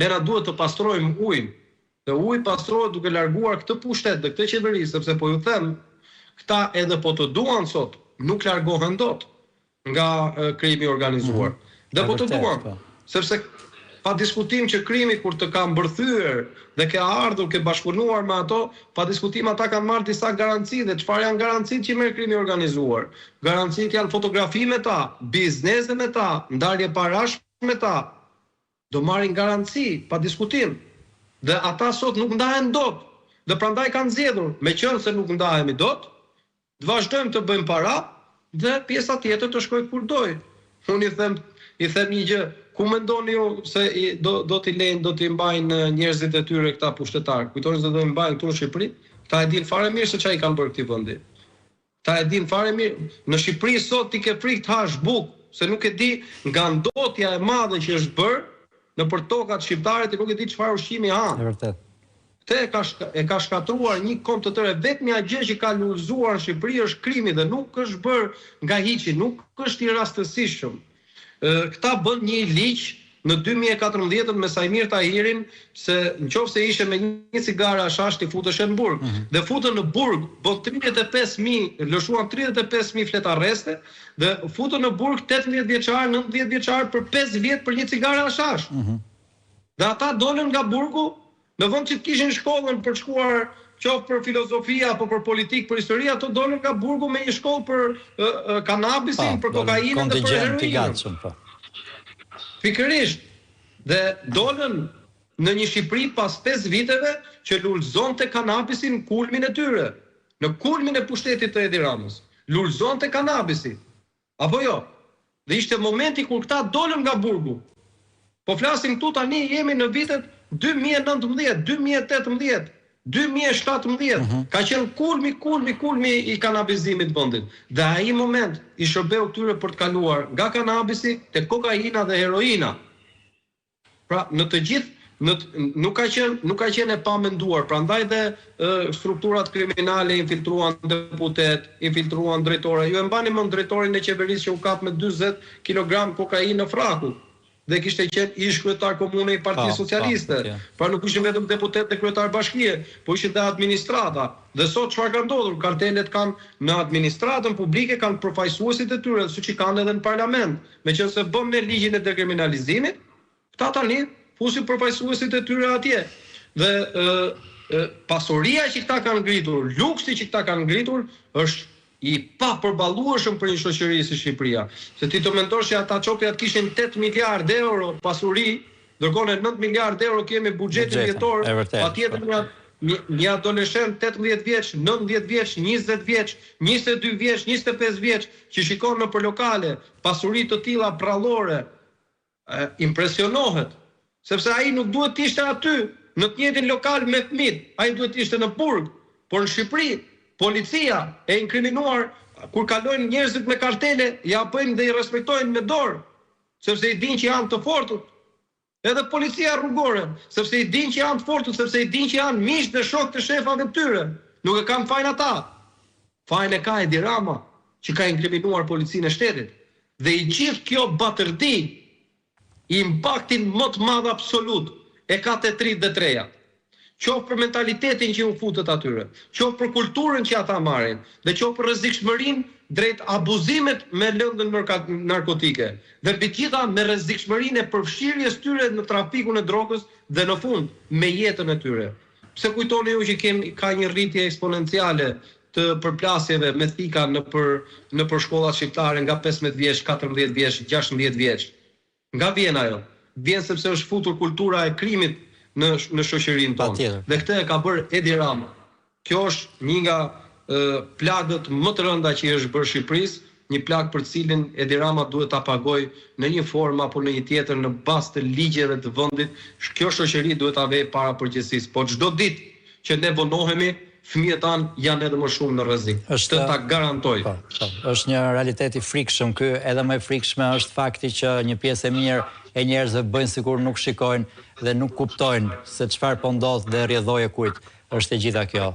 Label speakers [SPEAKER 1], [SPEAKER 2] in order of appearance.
[SPEAKER 1] Ne na duhet të pastrojmë ujin. Dhe uji pastrohet duke larguar këtë pushtet dhe këtë qeveri, sepse po ju them, këta edhe po të duan sot, nuk largohen dot nga krimi i organizuar. Dhe po të duan, po. sepse pa diskutim që krimi kur të ka mbërthyer dhe ke ardhur, ke bashkëpunuar me ato, pa diskutim ata kanë marrë disa garanci dhe çfarë janë garancitë që merr krimi i organizuar? Garancitë janë fotografi me ta, biznese me ta, ndarje parash me ta. Do marrin garanci, pa diskutim. Dhe ata sot nuk ndahen dot. Dhe prandaj kanë zgjedhur, meqenëse nuk ndahemi dot, të vazhdojmë të bëjmë para dhe pjesa tjetër të shkojë ku dojë. Unë i them, i them një gjë, ku mendoni ju se i, do do t'i lejnë, do t'i mbajnë njerëzit e tyre këta pushtetarë? Kujtoni se do i mbajnë këtu në Shqipëri? Këta e dinë fare mirë se ça i kanë bërë këtij vendi. Këta e dinë fare mirë. Në Shqipëri sot ti ke frikë të hash bukë, se nuk e di nga ndotja e madhe që është bërë nëpër tokat shqiptare ti nuk e di çfarë ushqimi
[SPEAKER 2] han. E vërtetë.
[SPEAKER 1] Këtë e ka e ka shkatërruar një komb të tërë. E vetmja gjë që ka lulëzuar në Shqipëri është krimi dhe nuk është bërë nga hiçi, nuk është i rastësishëm. Këta bënë një ligj në 2014 me Saimir Tahirin se në qoftë se ishe me një cigare hashash ti futeshe në burg. Mm -hmm. Dhe futën në burg, bënë 35.000, lëshuan 35.000 fletarreste dhe futën në burg 18 vjeçar, 19 vjeçar për 5 vjet për një cigare hashash. Mm -hmm. Dhe ata dolën nga burgu Në vend që të kishin shkollën për të shkuar qoftë për filozofi apo për politikë, për histori, ato dolën nga burgu me një shkollë për kanabisin, po, për kokainën dhe për heroinën.
[SPEAKER 2] Po.
[SPEAKER 1] Pikërisht. Dhe dolën në një Shqipëri pas 5 viteve që lulëzonte kanabisin në kulmin e tyre, në kulmin e pushtetit të Edi Ramës. Lulëzonte kanabisi. Apo jo? Dhe ishte momenti kur këta dolën nga burgu. Po flasim këtu tani jemi në vitet 2019, 2018, 2017. Mhm. Ka qenë kulmi, kulmi, kulmi i kanabizimit të vendit. Dhe ai moment i shërbeu këtyre për të kaluar nga kanabisi te kokaina dhe heroina. Pra, në të gjithë në nuk ka qenë nuk ka qenë e pamenduar, prandaj dhe strukturat kriminale infiltruan deputet, infiltruan drejtorë. Ju e mbani mend drejtorin e qeverisë që u kap me 40 kilogram kokainë në Frakull dhe kishte qenë ish kryetar komune i Partisë po, Socialiste. Po, pra nuk ishin vetëm deputet dhe kryetar bashkie, po ishin dhe administrata. Dhe sot çfarë ka ndodhur? Kartelet kanë në administratën publike kanë përfaqësuesit e tyre, siç i kanë edhe në parlament. Meqenëse bëmë ne ligjin e dekriminalizimit, këta tani fusin përfaqësuesit e tyre atje. Dhe ë pasuria që këta kanë ngritur, luksi që këta kanë ngritur është i papërballueshëm për një shoqëri si Shqipëria. Se ti të mendosh që ata çopjat kishin 8 miliardë euro pasuri, ndërkohë ne 9 miliardë euro kemi buxhetin vjetor, patjetër një Një një adoleshent 18 vjeç, 19 vjeç, 20 vjeç, 22 vjeç, 25 vjeç që shikon nëpër lokale pasuri të tilla prrallore, impresionohet, sepse ai nuk duhet të ishte aty në të njëjtin lokal me fëmijët, ai duhet të ishte në burg. Por në Shqipëri, policia e inkriminuar kur kalojnë njerëzit me kartele, ja bëjnë dhe i respektojnë me dorë, sepse i dinë që janë të fortët. Edhe policia rrugore, sepse i dinë që janë të fortët, sepse i dinë që janë miq dhe shokë të shefave të tyre. Nuk e kanë fajin ata. Fajin e ka Edi Rama, që ka inkriminuar policinë e shtetit. Dhe i gjithë kjo batërdi, impaktin më të madh absolut e ka te të rinjtë dhe të rejat. Qoftë për mentalitetin që u futet atyre, qoftë për kulturën që ata marrin dhe qoftë për rrezikshmërinë drejt abuzimit me lëndën narkotike dhe mbi të gjitha me rrezikshmërinë e përfshirjes tyre në trafikun e drogës dhe në fund me jetën e tyre. Pse kujtoni ju që kemi ka një rritje eksponenciale të përplasjeve me thika nëpër nëpër shkollat shqiptare nga 15 vjeç, 14 vjeç, 16 vjeç? Nga vjen ajo? Vjen sepse është futur kultura e krimit në në shoqërinë tonë. Dhe këtë e ka bërë Edi Rama. Kjo është një nga plagët më të rënda që i është bërë Shqipërisë, një plagë për të cilin Edi Rama duhet ta pagojë në një formë apo në një tjetër në bazë të ligjeve të vendit, kjo shoqëri duhet ta vejë para përgjegjësisë. Po çdo ditë që ne vonohemi, fëmijët tanë janë edhe më shumë në rrezik.
[SPEAKER 2] Është,
[SPEAKER 1] Këtë ta garantoj.
[SPEAKER 2] Po, po. Është një realitet i frikshëm ky, edhe më i frikshme është fakti që një pjesë e mirë e njerëzve bëjnë sikur nuk shikojnë dhe nuk kuptojnë se çfarë po ndodh dhe rrjedhojë e kujt është e gjitha kjo.